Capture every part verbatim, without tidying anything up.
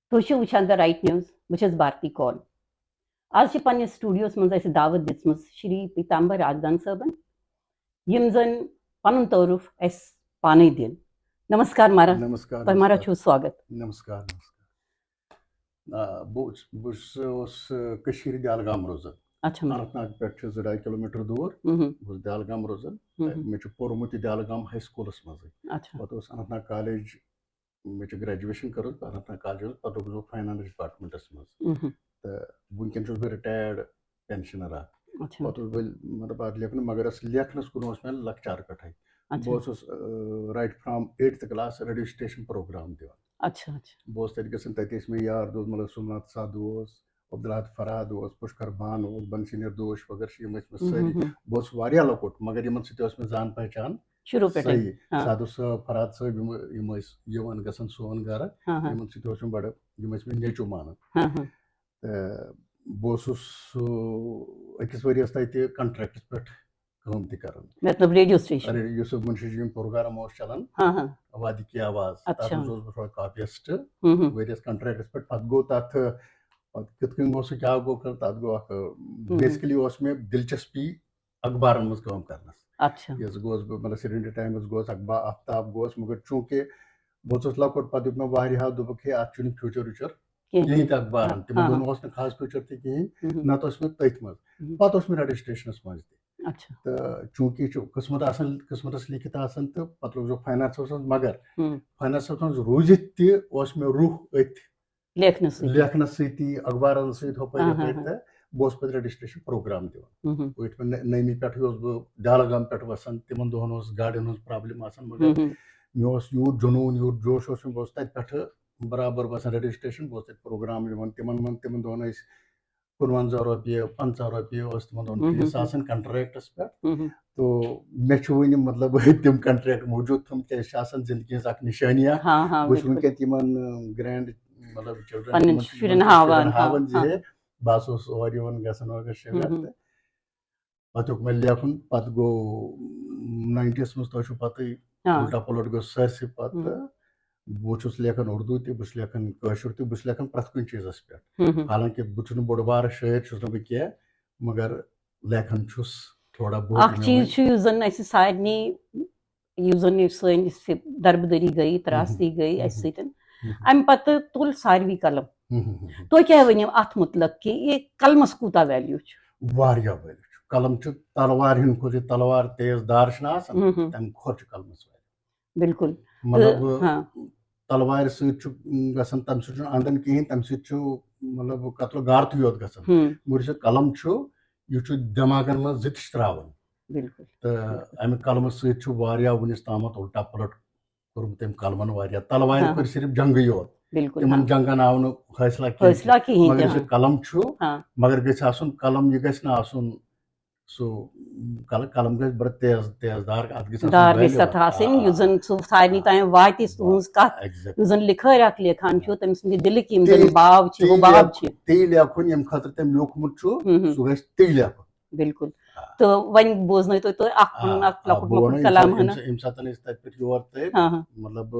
تُہۍ چھِو وٕچھان The Right News، بہٕ چھَس بھارتی کول۔ آز چھِ پننِس studio-ہَس منٛز اَسہِ دعوت دِژمٕژ شری پیتامبر راجدان صٲبن، یِم زَن پنُن تعارُف اَسہِ پانے دِن۔ نمسکار مہاراج۔ نمسکار، تۄہہِ مہاراج نمسکار۔ چھُو سواگت۔ نمسکار، نمسکار۔ آ، بہٕ چھُس، بہٕ چھُس، اوس، آ، کٔشیٖرِ دہلگام روزان۔ اچھا مہاراج۔ اننت ناگ پٮ۪ٹھ چھُ زٕ ڈاے کلوٗمیٹر دوٗر۔ ہُم ہُم۔ بہٕ چھُس دہلگام روزان۔ ہُم ہُم۔ مےٚ چھُ پوٚرمُت تہِ دہلگام ہاے سکوٗلَس منٛزٕے۔ اچھا۔ پَتہٕ اوس اننت ناگ کالج، مےٚ چھِ graduation کٔرمٕژ اننت ناگ کالجہِ منٛز، پَتہٕ لوٚگُس بہٕ finance department-س منٛز۔ مہم۔ تہٕ وٕنکٮ۪ن چھُس بہٕ retired pensioner اکھ۔ اچھا۔ پَتہٕ اوس بہٕ، مطلب، اَتھ لیکھنہٕ، مگر ٲس لیکھنَس کُن اوس مےٚ لۄکچارٕ پٮ۪ٹھَے۔ اچھا۔ بہٕ اوسُس، آ، right from eighth class radio station program دِوان۔ اچھا، اچھا۔ بہٕ اوسُس تَتہِ گژھان، تَتہِ ٲسۍ مےٚ یار دوس، مطلب، سومناتھ سادھو اوس، عبدالحد فرحت اوس، پُشکر بانو اوس، بنسی نردوش وغیرہ چھِ، یِم ٲسۍ مےٚ ہُم، سٲری۔ ہُم، ہُم۔ بہٕ اوسُس واریاہ لۄکُٹ، مگر یِمَن سۭتۍ اوس مےٚ زان پہچان شروٗع پٮ۪ٹھَے۔ صحیح۔ ہاں۔ سادھو صٲب، فرحت صٲب، یِم، یِم ٲسۍ یِوان گژھان سون گَرٕ، ہاں، ہاں۔ یِمَن سۭتۍ اوس مےٚ بَڑٕ، یِم ٲسۍ مےٚ نیٚچوٗ مانان۔ ہاں، ہاں۔ تہٕ بہٕ اوسُس، سُہ، أکِس ؤریَس تَتہِ contract-س پٮ۪ٹھ کٲم تہِ کَران۔ مطلب radio station؟ اَرے، یوسف منشی جی یُن program اوس چَلان، ہاں، ہاں۔ وادی کی آواز، تَتھ اچھا۔ منٛز اوسُس بہٕ تھوڑا copyist، ہُم، ہُم۔ ؤریَس contract-س پٮ۪ٹھ۔ پَتہٕ گوٚو تَتھ، پَتہٕ کِتھ کٔنۍ گوٚو سُہ، کیٛاہ گوٚو، کَر-، تَتھ گوٚو اَکھ، ہُم۔ Basically اوس مےٚ دِلچسپی اخبارَن منٛز کٲم کَرنَس۔ اچھا۔ یَس گوس بہٕ، مطلب، سرینگر ٹایمَس گوس، اخبار آفتاب گوس، مگر چوٗنٛکہِ بہٕ اوسُس لۄکُٹ، پَتہٕ دیُت مےٚ واریاہَو، دوٚپُکھ، "ہے، اَتھ چھُنہٕ future ویوٗچر کینٛہہ۔ کِہیٖنۍ تہِ اخبارَن۔" ہاں، تِمَن ہاں، دۄہَن ہاں۔ اوس نہٕ خاص future تہِ کِہیٖنۍ، ہُم۔ نَتہٕ اوس مےٚ تٔتھۍ منٛز۔ ہُم۔ پَتہٕ اوس مےٚ radio station-س منٛز تہِ۔ اچھا۔ تہٕ چوٗنٛکہِ چھُ قٕسمت آسان، قٕسمتَس لیکھِتھ آسان، تہٕ پَتہٕ روٗزُس بہٕ finance-س منٛز، مگر ہُم۔ Finance-س منٛز روٗزِتھ تہِ اوس مےٚ روح أتھۍ لیکھنَس سۭتۍ۔ لیکھنَس سۭتی، اخبارَن سۭتۍ، ہُپٲرۍ ہاں، ہاں، یَپٲرۍ ہاں۔ تہٕ بہٕ اوسُس پَتہٕ radio station program دِوان۔ ہُم، ہُم۔ أتھۍ پٮ۪ٹھ نٔ-، نٔیمہِ پٮ۪ٹھٕے اوسُس بہٕ دہلگام پٮ۪ٹھ وَسان، تِمَن دۄہَن اوس گاڑٮ۪ن ہٕنٛز problem آسان، مگر ہُم، ہُم۔ مےٚ اوس یوٗت جنوٗن، یوٗت جوش اوس مےٚ، بہٕ اوسُس تَتہِ پٮ۪ٹھٕ برابر وَسان radio station، بہٕ اوسُس تَتہِ program دِوان، تِمَن منٛز، تِمَن دۄہَن ٲسۍ کُنوَنزاہ رۄپیہِ، پنٛژاہ رۄپیہِ ٲس تِمَن دۄہَن ہُم، ہُم، fees ہُم۔ آسان contract-س پٮ۪ٹھ۔ ہُم، ہُم۔ تو مےٚ چھُ وٕنہِ، مطلب، تِم contract موٗجوٗد، تِم کیٛازِ چھِ آسان زندگی ہٕنٛز اکھ نِشٲنی اکھ۔ ہاں، ہاں، بہٕ چھُس بِلکُل۔ وٕنکٮ۪ن تِمن، اۭں، grand، مطلب، children، پننٮ۪ن تِمن چھِ شُرٮ۪ن تِمن ہاوان، شُرٮ۪ن ہاوان زِ ہاں۔ ہے، بہٕ ہسا اوسُس اورٕ یِوان گژھان، اورٕ گژھان ہُم، شُرٮ۪ن۔ ہُم۔ تہٕ پتہٕ ہیوٚک مےٚ لیکھُن، پتہٕ گوٚو nineties منٛز، تۄہہِ چھُو پتہٕے، ہاں۔ الٹا پلٹ گوٚو سٲرسٕے پتہٕ۔ ہُم۔ بہٕ چھُس لیکھان اردو تہِ، بہٕ چھُس لیکھان کٲشُر تہِ، بہٕ چھُس لیکھان پرٛٮ۪تھ کُنہِ چیٖزس پٮ۪ٹھ۔ ہُم، ہُم۔ حالانکہ بہٕ چھُس نہٕ بوٚڑ بارٕ شٲعر چھُس نہٕ بہٕ کینٛہہ، مگر لیکھان چھُس تھوڑا بہت اکھ یِمے۔ چیٖز چھُ، یُس زن اسہِ سارنٕے، یُس زن یہِ سٲنۍ یہِ دربدٔری گٔے، ترٛاس تہِ گٔے اسہِ سۭتۍ۔ ہُم۔ امہِ پتہٕ تُل ساروی قلم۔ ہُم، ہُم، ہُم، ہُم۔ تُہۍ کیٛاہ ؤنِو اتھ مُتعلق کہِ یہِ قلمس کوٗتاہ value چھُ؟ واریاہ value چھُ۔ قلم چھُ تلوارِ ہٕنٛدِ کھۄتہٕ، یہِ تلوار تیز دار چھِنہ آسان، ہُم، ہُم۔ تمہِ کھۄتہٕ چھُ قلمس value۔ بِلکُل۔ مطلب، تہٕ، ہاں۔ تلوارِ سۭتۍ چھُ گژھان، تمہِ سۭتۍ چھُنہٕ اندان کِہیٖنۍ، تمہِ سۭتۍ چھُ، مطلب، قتل و غارتٕے یوت گژھان۔ ہُم۔ مگر یُس یہِ قلم چھُ، یہِ چھُ دٮ۪ماغن منٛز زِٹھِس تراوان۔ بِلکُل۔ تہٕ امہِ قلمہٕ سۭتۍ چھُ واریاہ وُنِس تامَتھ الٹا پلٹ کوٚرمُت أمۍ قلمن واریاہ۔ تلوارِ ہاں، کٔر ہاں۔ صرف جنگٕے یوت۔ بِلکُل، تِمن ہاں۔ جنگن آو نہٕ حٲصلہ کِہیٖنۍ۔ حٲصلہ کِہیٖنۍ مگر تہِ، یُس یہِ ہاں۔ قلم چھُ، ہاں۔ مگر گژھِ آسُن قلم، یہِ گژھِ نہٕ آسُن سُہ قل-، قلم گژھِ بڑٕ تیز، تیز دار، اتھ گژھِ آسُن دار گژھِ value تتھ اکھ۔ آسٕنۍ، آ، یُس زن سُہ سارنٕے آ، تام واتہِ، آ، تُہنٛز کتھ، exactly۔ یُس زن لکھٲرۍ اکھ لیکھان چھُ، آ۔ تٔمۍ سٕنٛدِ دِلٕکۍ یِم زن تی، باو چھِ، تی حُباب لیکھ-، چھِ۔ تی لیکھُن، ییٚمہِ خٲطرٕ تٔمۍ لیوٗکھمُت چھُ، ہُم، ہُم۔ سُہ گژھِ تی لیکھُن۔ بِلکُل۔ آ۔ تہٕ وۄنۍ بوزنٲیتو تُہۍ اکھ آ، پنُن اکھ آ، لۄکُٹ بہٕ مۄکُٹ وَنہٕ کلام ییٚمہِ ہنا۔ سا-، ییٚمہِ ساتہٕ أسۍ تتہِ پٮ۪ٹھ یور تٔرۍ، ہاں، ہاں۔ مطلب،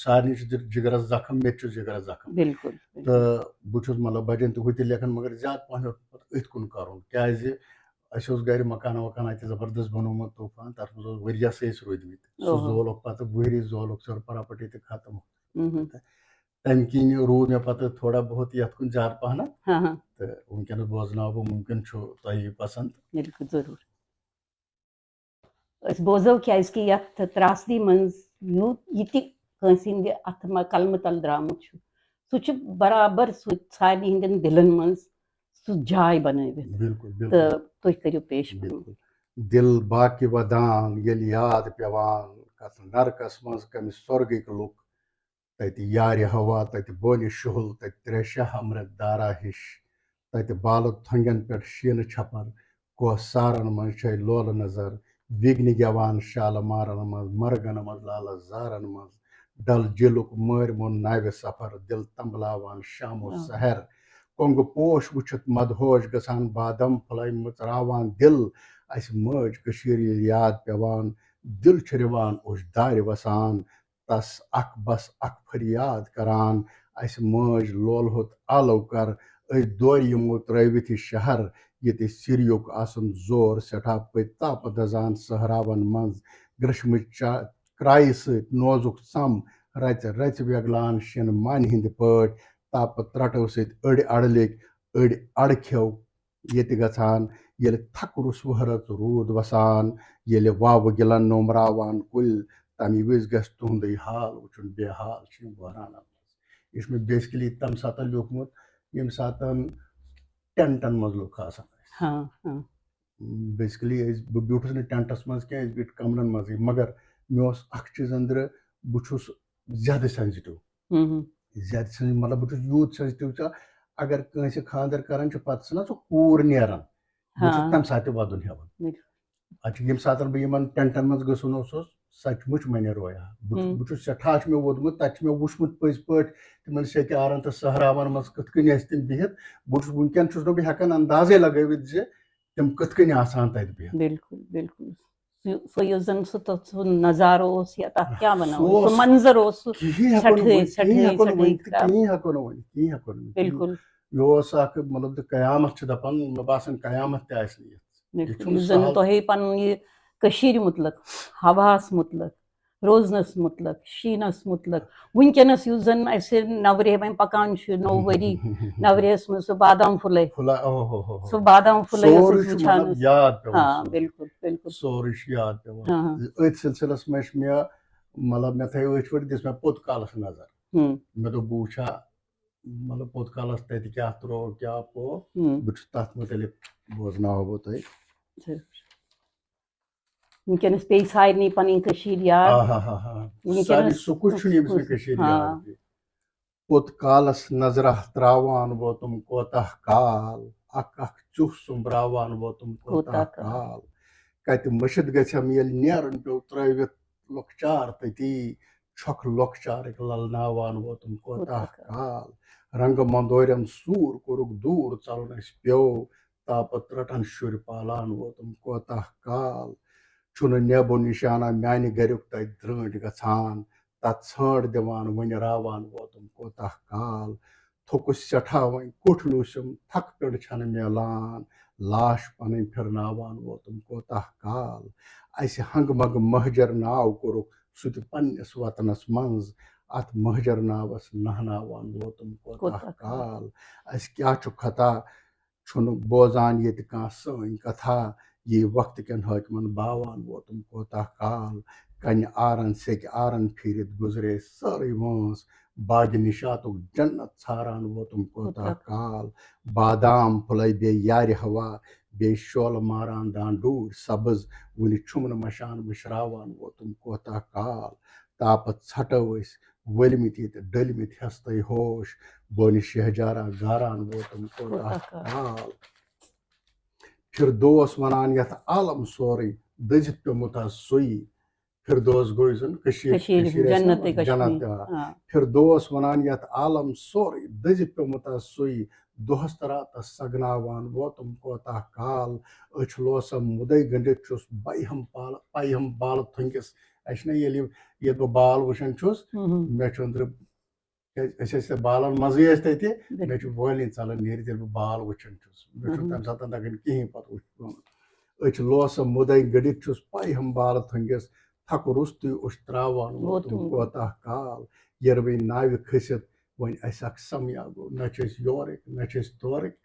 سارنٕے چھُ دِل-، جگرس زخم، مےٚ تہِ چھُ جگرس زخم۔ بِلکُل، بِلکُل۔ تہٕ بہٕ چھُس، مطلب، بجن تہِ ہُہ تہِ لیکھان، مگر زیادٕ پہم اوس پتہٕ أتھۍ کُن کرُن، کیازِ اَسہِ اوس گرِ مکانہ وکانہ تہِ زبردست بنوومُت طوفان، تَتھ منٛز اوس ؤرۍ یَسٕے أسۍ روٗدۍمٕتۍ۔ سُہ اوہو۔ زولُکھ پتہٕ وُہری زولُکھ، سٲر property تہِ ختم۔ مہم۔ تَمہِ کِنۍ روٗد مےٚ پتہٕ تھوڑا بہت یَتھ کُن زیادٕ پہنتھ۔ ہاں، ہاں۔ تہٕ وٕنکیٚنَس بوزناوٕ بہٕ، مُمکِن چھُ تۄہہِ یہِ پسنٛد۔ بِلکُل، ضروٗر۔ أسۍ بوزو، کیازِ کہِ یَتھ ترٛاس دی منٛز یوٗت یہِ تہِ کٲنٛسہِ ہٕنٛدِ اَتھٕ ما-، قلمہٕ تل درٛامُت چھُ، سُہ چھُ برابر سُہ سارنٕے ہٕنٛدٮ۪ن دِلن منٛز سُہ جاے بنٲوِتھ۔ بِلکُل، بِلکُل۔ تہٕ تُہۍ کٔرِو پیش پنُن۔ بِلکُل۔ دِل باقی ودان ییٚلہِ یاد پٮ۪وان، کتھ نرکس منٛز کمہِ سۄرگٕکۍ لُکھ، تتہِ یارِ ہوا، تتہِ بونہِ شُہُل، تتہِ ترٛےٚ شاہ امرت دارا ہِش، تتہِ بالہٕ تھۄنگٮ۪ن پٮ۪ٹھ شیٖنہٕ چھپر، کوہ سارن منٛز چھے لولہٕ نظر، وِگنہِ گٮ۪وان شالہٕ مارن منٛز، مرگن منٛز، لالہٕ زارن منٛز، ڈل جیٖلُک مٲرۍ مۄن ناوِ سفر، دِل تنبلاوان شام و آ۔ سحر، کۄنٛگہٕ پوش وٕچھِتھ مدہوش گژھان، بادم پھلے مٕژراوان دِل، اسہِ مٲج کٔشیٖر ییٚلہِ یاد پٮ۪وان، دِل چھُ رِوان اوٚش دارِ وسان، تس اکھ بس اکھ فریاد کران، اسہِ مٲنٛج لولہٕ ہوٚت آلو کر، أسۍ دورِ یِمو ترٲوِتھ یہِ شہر، ییٚتہِ سِریُک آسُن زور۔ سٮ۪ٹھاہ پٔتۍ تاپہٕ دزان صحراون منٛز، گرٛشمٕچ چا-، کرایہِ سۭتۍ نوزُک ژم رژِ رژِ ویگلان شِنہٕ مانہِ ہٕنٛدِ پٲٹھۍ۔ تاپہٕ ترٛٹو سۭتۍ أڑۍ اڑلِکۍ، أڑۍ اڑکھیو ییٚتہِ گژھان۔ ییٚلہِ تھکھ روٚس وہرٲژ روٗد وسان، ییٚلہِ واوٕ گِلن نومراوان کُلۍ، تمہِ وِزِ گژھِ تُہُنٛدُے حال وٕچھُن، بے حال چھِ یِم بحرانن منٛز۔ یہِ چھُ مےٚ بیسکلی تمہِ ساتہٕ لیوٗکھمُت، ییٚمہِ ساتہٕ ٹینٹن منٛز لُکھ آسان ٲسۍ۔ ہاں، ہاں۔ بیسکلی ٲسۍ، بہٕ بیوٗٹھُس نہٕ ٹینٹس منٛز کینٛہہ، أسۍ بیٖٹھۍ کمرن منٛزٕے، مگر مےٚ اوس اکھ چیٖز أنٛدرٕ، بہٕ چھُس زیادٕ سینسٹیو۔ ہم۔ زیادٕ سینسٹیو، مطلب، بہٕ چھُس یوٗت سینسٹیو ژےٚ، اگر کٲنٛسہِ خانٛدر کران چھُ، پتہٕ چھُنہ سُہ کوٗر نیران، بہٕ چھُس ہاں۔ تمہِ ساتہٕ تہِ ودُن ہٮ۪وان۔ بِلکُل۔ اتہِ چھُ ییٚمہِ ساتہٕ بہٕ یِمن ٹینٹن منٛز گژھُن اوسُس، سچ مُچ مےٚ نے رویا۔ بہٕ چھُس، ہم۔ بہٕ چھُس سٮ۪ٹھاہ، چھُ مےٚ ووٚدمُت، تتہِ چھُ مےٚ وُچھمُت پٔزۍ پٲٹھۍ تِمن سیٚکہِ آرن تہٕ صحراون منٛز کِتھ کٔنۍ ٲسۍ تِم بِہِتھ۔ بہٕ چھُس، وٕنکیٚن چھُس نہٕ بہٕ ہٮ۪کان اندازے لگٲوِتھ زِ تِم کِتھ کٔنۍ آسان تَتہِ بِہِتھ۔ بِلکُل، بِلکُل۔ سُہ، سُہ یُس زَن سُہ تَتھ سُہ نظارٕ اوس یا تَتھ کیٛاہ وَنو سُہ أسۍ، سُہ اوس منظر اوس سُہ کِہیٖنۍ ہٮ۪کو نہٕ سٮ۪ٹھٕے، ؤنِتھ، کِہیٖنۍ سٮ۪ٹھٕے، ہٮ۪کو نہٕ سٮ۪ٹھٕے ؤنِتھ، خراب۔ کِہیٖنۍ ہٮ۪کو نہٕ ؤنِتھ، کِہیٖنۍ ہٮ۪کو نہٕ ؤنِتھ۔ بِلکُل۔ یہِ اوس اَکھ، مطلب، تہٕ قیامت چھِ دَپان، مےٚ باسان قیامت تہِ آسہِ نہٕ یِژھ۔ یہِ بِلکُل۔ چھُنہٕ یُس زَن سہل۔ تۄہے پَنُن یہِ کٔشیٖرِ مُتلق، ہَوہَس مُتلق، روزنَس مُتلق، شیٖنَس مُتلق، وٕنکیٚنَس یُس زَن اَسہِ نَورے وۄنۍ پَکان چھُ، نوٚو ؤری، نَورے یَس منٛز سُہ بادام پھُلَے۔ پھُلہ، اوہ ہو ہو ہو۔ سُہ بادام پھُلَے سورُے ٲسٕس چھُ وٕچھان مطلب أسۍ۔ یاد پٮ۪وان ہاں، سُہ۔ بِلکُل، بِلکُل۔ سورُے چھُ یاد پٮ۪وان۔ ہاں۔ أتھۍ سلسلس منٛز چھِ مےٚ، مطلب، مےٚ تھٲے أتھۍ پٲٹھۍ، دِژ مےٚ پوٚت کالس نظر۔ ہُم۔ مےٚ دوٚپ، بہٕ وٕچھا، مطلب، پوٚت کالس تَتہِ کیٛاہ ترٛوو، کیٛاہ پوٚو، ہُم۔ بہٕ چھُس تَتھ مُتعلِق بوزناوہو بہٕ تۄہہِ۔ اچھا۔ وٕنکیٚنَس پیٚیہِ سارنٕے پَنٕنۍ کٔشیٖر یاد۔ آ ہا ہا ہا۔ وٕنکیٚنَس سارنٕے سُہ کُس چھُنہٕ ییٚمِس نہٕ کُس، کٔشیٖر ہاں۔ یاد پیٚیہِ۔ پوٚت کالس نظرہ تراوان ووتُم کوتاہ کال، اکھ اکھ ژیُہ سُمبراوان ووتُم کوتاہ کوتاہ کال۔ کال۔ کتہِ مٔشِتھ گژھٮ۪م ییٚلہِ نیرُن پیوٚو ترٲوِتھ لۄکچار تٔتی، چھۄکھ لۄکچارٕکۍ للناوان ووتُم کوتاہ کوتاہ کال۔ کال۔ رنگہٕ مندورٮ۪ن سوٗر کوٚرُکھ دوٗر ژلُن اَسہِ پیوٚو، تاپہٕ ترٛٹن شُرۍ پالان ووتُم کوتاہ کال۔ چھُنہٕ نیبو نشانہ میانہِ گریُک تتہِ درٛٲنٹھۍ گژھان، تتھ ژھانٛڈ دِوان وُنہِ راوان ووتُم کوتاہ کال۔ تھوٚکُس سٮ۪ٹھاہ وۄنۍ، کوٚٹھۍ لوٗسِم، تھکہٕ پیٚنٛڈ چھنہٕ میلان، لاش پنٕنۍ پھِرناوان ووتُم کوتاہ کال۔ اسہِ ہنٛگہٕ منٛگہٕ مہجر ناو کوٚرُکھ، سُہ تہِ پننِس وطنس منٛز، اتھ مہجر ناوس نہناوان ووتُم کوتاہ کوتاہ کال۔ کال۔ اسہِ کیٛاہ چھُ خطا، چھُنہٕ بوزان ییٚتہِ کانٛہہ سٲنۍ کتھا، یی وقتہٕ کٮ۪ن حٲکمن باوان ووتُم کوتاہ کال۔ کنہِ آرن سیٚکہِ آرن پھیٖرِتھ گُزرے سٲرٕے وٲنٛس، باغِ نِشاتُک جنت ژھاران ووتُم کوتاہ کوتاہ۔ کال۔ بادام پھُلے بیٚیہِ یارِ ہوا، بیٚیہِ شولہٕ ماران دانڈوٗرۍ سبٕز، وُنہِ چھُم نہٕ مشان مُشراوان ووتُم کوتاہ کال۔ تاپہٕ ژھٹو أسۍ، ؤلمٕتۍ ییٚتہِ ڈٔلمٕتۍ ہٮ۪س تۄہہِ ہوش، بونہِ شہجارا گاران ووتُم کوتاہ کوتاہ کال۔ کال۔ فردوس ونان یتھ عالم سورُے، دٔزِتھ پیوٚمُت آز سُے۔ فردوس گوٚو یُس زن کٔشیٖر، کٔشیٖر کٔشیٖر آسہِ نا جنت کٔشیٖر۔ جنت تہِ، آ۔ آ۔ فردوس ونان یتھ عالم سورُے، دٔزِتھ پیوٚمُت آز سُے۔ دۄہس تہٕ راتس سگناوان ووتُم کوتاہ کال۔ أچھ لوسم مُدے گٔنڈِتھ چھُس پایہم پال-، پایہم بالہٕ تھٔنگِس۔ اسہِ چھِنہ ییٚلہِ، ییٚلہِ بہٕ بال وٕچھان چھُس، ہُم ہُم۔ مےٚ چھُ أنٛدرٕ کیٛازِ أسۍ ٲسۍ تَتہِ بالَن منٛزٕے ٲسۍ تَتہِ، بِلکُل۔ مےٚ چھُ وٲلِنۍ ژَلان نیٖرِتھ، ییٚلہِ بہٕ بال وٕچھان چھُس۔ مےٚ چھُنہٕ اہم۔ تَمہِ ساتہٕ تَگان کِہیٖنۍ پَتہٕ وٕچھُن۔ أچھ لوسہٕ مُدَے گٔنڈِتھ چھُس پَے ہم بالہٕ تھٔنٛگِس، تھَکہٕ روٚستُے اوٚش ترٛاوان ووتُم ووتُم۔ کوتاہ کال۔ یِروٕنۍ ناوِ کھٔسِتھ وۄنۍ اَسہِ اَکھ سَمیا گوٚو، نہ چھِ أسۍ یورٕکۍ، نہ چھِ أسۍ تورٕکۍ۔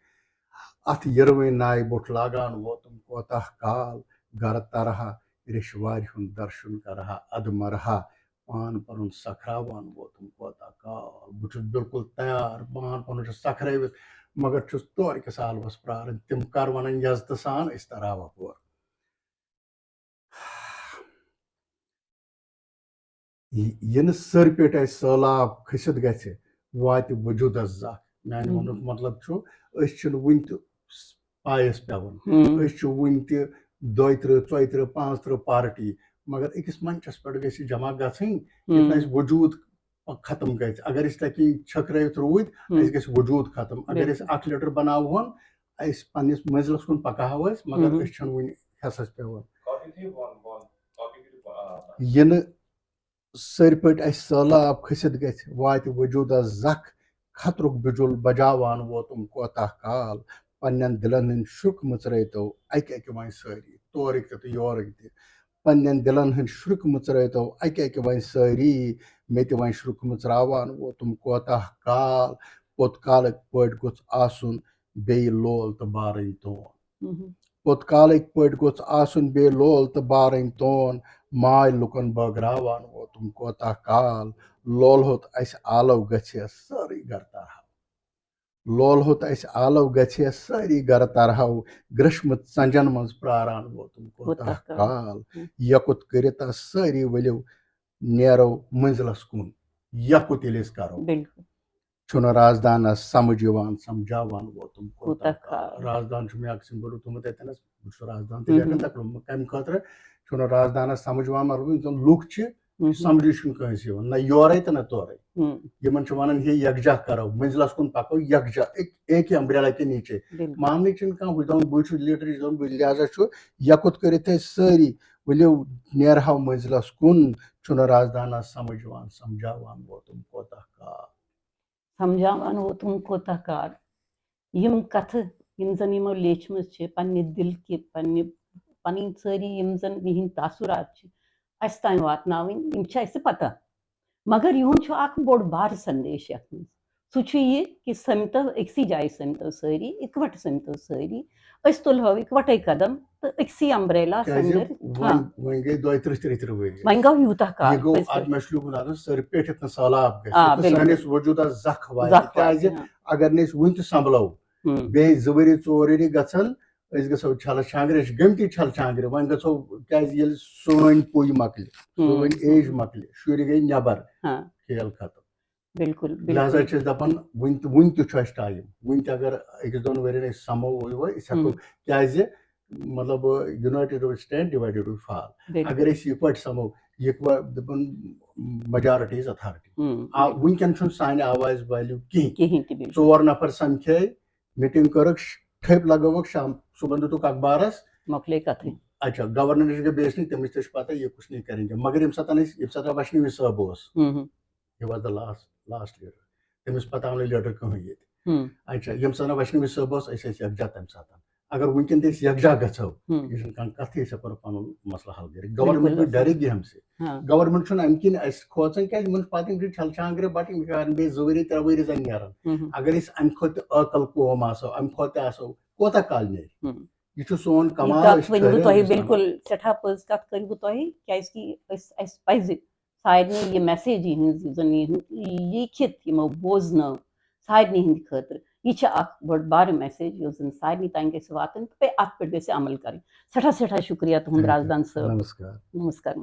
اَتھ یِروٕنۍ ناوِ بوٚٹھ لاگان ووتُم کوتاہ کال۔ گَرٕ تَرٕہا ریٚشوارِ ہُنٛد درشُن کَرٕہا، اَدٕ مَرٕہا۔ پان پنُن سکھراوان ووتُم کوتاہ کال۔ بہٕ چھُس بِلکُل تیار، پان پنُن چھُس سکھرٲوِتھ، مگر چھُس تورٕ کِس عالمس پراران۔ تِم کر ونن یزتہٕ سان، أسۍ تراوکھ اورٕ۔ یہِ-، یِنہٕ سٔرۍ پیٚٹھۍ اَسہِ سٲلاب کھٔسِتھ گژھِ، واتہِ وجوٗدس زکھ۔ میانہِ ہم۔ وننُک مطلب چھُ، أسۍ چھِنہٕ وُنہِ تہِ پایس پٮ۪وان۔ ہم۔ أسۍ چھِ وُنہِ تہِ دۄیہِ ترٕٛہ، ژۄیہِ ترٕٛہ، پانٛژھ ترٕٛہ پارٹی، مگر أکِس منچس پٮ۪ٹھ گژھِ جمع گژھٕنۍ، ہم۔ ییٚتہِ نہٕ اَسہِ وجوٗد ختم گژھِ۔ اگر أسۍ تَتہِ کِنۍ چھٔکرٲوِتھ روٗدۍ، ہم۔ اَسہِ گژھِ وجوٗد ختم۔ اگر أسۍ بِلکُل۔ اکھ لیٹر بناوہون، اَسہِ پننِس منزلس کُن پکہٕ ہاو أسۍ، مگر ہم۔ أسۍ چھِنہٕ وُنہِ حصس پٮ۪وان۔ یِنہٕ سٔرۍ پٲٹھۍ اَسہِ سہلاب کھٔسِتھ گژھِ، واتہِ وجوٗدس زکھ، خطرُک بِجُل بجاوان ووتُم کوتاہ کال۔ پننٮ۪ن دِلن ہٕنٛدۍ شُرۍ مٕژرٲوتو اکہِ اکہِ وۄنۍ سٲری، تورٕکۍ تہِ تہٕ یورٕکۍ تہِ۔ پننٮ۪ن دِلن ہٕنٛدۍ شُرۍ مٕژرٲوتو اکہِ اکہِ وۄنۍ سٲری، مےٚ تہِ وۄنۍ شُرۍ مٕژراوان ووتُم کوتاہ کال۔ پوٚت کالٕکۍ پٲٹھۍ گوٚژھ آسُن بیٚیہِ لول تہٕ بارٕنۍ تون۔ پوٚت کالٕکۍ پٲٹھۍ گوٚژھ آسُن بیٚیہِ لول تہٕ بارٕنۍ تون۔ ماے لُکن بٲگراوان ووتُم کوتاہ کال۔ لولہٕ ہوٚت اسہِ آلو گژھِ ہے سٲرٕے گرٕ ترہو۔ لولہٕ ہوٚت اسہِ آلو گژھِ ہے سٲری گرٕ ترہو۔ گرٛشمہٕ ژنجن منٛز پراران ووتُم کوتاہ کوتاہ کال۔ کال۔ یکُت کٔرِتھ آس سٲری ؤلِو نیرو منزلس کُن۔ یکُت ییٚلہِ أسۍ کرو۔ بِلکُل۔ چھُنہٕ رازدانس سمجھ یِوان، سمجھاوان ووتُم کوتاہ کوتاہ کال۔ کال۔ رازدان چھُ مےٚ اکھ سِمبل تھوٚمُت اَتٮ۪نس، بہٕ چھُس رازدان تہِ مہم۔ لیکھان تقریٖباً۔ کَمہِ خٲطرٕ چھُنہٕ رازدانس سمجھ یِوان، مطلب، یِم زَن لُکھ چھِ، مہم۔ سمجھے چھُنہٕ کٲنٛسہِ یِوان، نہ یورے تہٕ نہ تورے۔ ہم۔ یِمن چھُ وَنان، ہے، یکجا کرو، منزلس کُن پکو یکجا، ایک، ایک ہی امبریلا کے نیچے۔ بِلکُل۔ ماننٕے چھِنہٕ کانٛہہ، ہُہ چھُ دَپان، بٕے چھُس لیٖڈر، یہِ چھُ دَپان، بہٕ، لہذا چھُ یکُت کٔرِتھ أسۍ سٲری ؤلِو نیرہو منزلس کُن۔ چھُنہٕ رازدانس سمجھ یِوان، سمجھاوان ووتُم کوتاہ کال۔ سمجھاوان ووتُم کوتاہ کال۔ یِم کتھٕ، یِم زن یِمو لیچھمٕژ چھِ، پننہِ دِل کہِ، پننہِ، پنٕنۍ سٲری یِم زن یِہنٛدۍ تاثرات چھِ، اسہِ تام واتناوٕنۍ، یِم چھِ اسہِ پتہ۔ مگر یِہُنٛد چھُ اکھ بوٚڑ بارٕ سندیش یتھ منٛز۔ سُہ چھُ یہِ کہِ سٔمتو، أکسٕے جایہِ سٔمتو سٲری، اِکوٹہٕ سٔمتو سٲری۔ أسۍ تُلہو اِکوٹے قدم تہٕ أکسٕے امبریلا کیازِ اندر۔ وۄنۍ، ہاں۔ وۄنۍ گٔے دۄیہِ ترٕٛہ، ترٛیہِ ترٕٛہ ؤری۔ وۄنۍ گوٚو یوٗتاہ کال، یہِ گوٚو پٔزۍ اَتھ پٲٹھۍ۔ مےٚ چھُ لیوٗکھمُت اَتھ سٲرٕے پیٹھِتھ نہٕ سہلاب گژھِ آ، تہٕ بِلکُل۔ سٲنِس وجوٗدس زکھ واتہِ۔ زکھ واتہِ، کیازِ ہاں۔ اگر نہٕ أسۍ وُنہِ تہِ سنبھلو، ہُم۔ بیٚیہِ زٕ ؤری، ژور ؤری گژھن، أسۍ گژھو چھلہٕ چھانگرِ، أسۍ چھِ گٔمتی چھلہٕ چھانگرِ، وۄنۍ گژھو، کیازِ ییٚلہِ سٲنۍ پُے مۄکلہِ، ہُم۔ سٲنۍ ایج مۄکلہِ، شُرۍ گٔے نٮ۪بر، ہاں۔ کھیل ختم۔ بِلکُل، لہذا بِلکُل۔ چھِ أسۍ دَپان، وُنہِ تہِ، وُنہِ تہِ چھُ اَسہِ ٹایم۔ وُنہِ تہِ اگر أکِس دۄن ؤرین أسۍ سَمو، وۄنۍ أسۍ ہٮ۪کو، ہُم۔ کیٛازِ، مطلب، united we stand, divided we fall۔ بِلکُل۔ اگر أسۍ یِکوَٹہٕ سَمو، یِکوَٹہٕ دَپان، majority is authority۔ ہُم۔ آ، وُنکٮ۪ن چھُنہٕ سانہِ آوازِ value کِہیٖنۍ۔ کِہیٖنۍ تہِ، بِلکُل۔ ژور نفر سَمکھے، meeting کٔرٕکھ، ش-، ٹھٔپۍ لگٲوٕکھ، شام صُبحن دِتُکھ اخبارس۔ مۄکلے کَتھٕے۔ اچھا، گورنر نِش گٔے بیٚیِس نِش، تٔمِس تہِ چھِ پتہ، یہِ کُس نہیں کریں گے۔ مگر ییٚمہِ ساتہٕ أسۍ، ییٚمہِ ساتہٕ ویشنوی صٲب اوس، ہُم، ہُم۔ He was the last, last leader. تٔمِس پتہ آو نہٕ لیڈر کٕہٕنۍ ییٚتہِ۔ ہُم۔ اچھا، ییٚمہِ ساتہٕ ویشنوی صٲب اوس، أسۍ ٲسۍ یکجا تَمہِ ساتہٕ۔ اگر وٕنکٮ۪ن تہِ أسۍ یکجا گژھو، ہُم۔ یہِ چھُنہٕ کانٛہہ کَتھٕے، أسۍ ہٮ۪کو نہٕ پَنُن مسلہٕ حل کٔرِتھ۔ بِلکُل۔ Government ڈرے گی ہم سے۔ ہاں۔ Government چھُنہٕ اَمہِ کِنۍ اَسہِ کھوژان، کیٛازِ یِمن چھُ پَتہٕ یِم چھِ چھَلہٕ چھانٛگرِ بَٹٕنۍ، یِم چھِ کران بیٚیہِ زٕ ؤری، ترٛےٚ ؤری زَن نیران۔ ہُم۔ اگر أسۍ اَمہِ کھۄتہٕ تہِ عٲقل قوم آسو، اَمہِ کھۄتہٕ تہِ آسو، کوٗتاہ کال نیرِ؟ ہُم۔ یہِ چھُ سون یہِ کمال، کَتھ أسۍ ؤنِو ٹھٔہرِو تۄہہِ، ہندوستانُک۔ بِلکُل سٮ۪ٹھاہ پٔز کَتھ کٔروٕ تۄہہِ، کیٛازِ کہِ أسۍ، اَسہِ پَزِ سارنٕے یہِ message یِہٕنٛز، یُس زَن یِہُنٛد لیٖکھِتھ یِمو بوزنٲو، سارنٕے ہٕنٛدِ خٲطرٕ۔ یہِ چھِ اَکھ بٔڑ بارٕ message، یۄس زَن سارنٕے تام گژھِ واتٕنۍ تہٕ بیٚیہِ اَتھ پٮ۪ٹھ گژھِ عمل کَرٕنۍ۔ سٮ۪ٹھاہ، سٮ۪ٹھاہ شُکریہ تُہُنٛد، Thank you۔ رازدان صٲب۔ نمسکار۔ نمسکار۔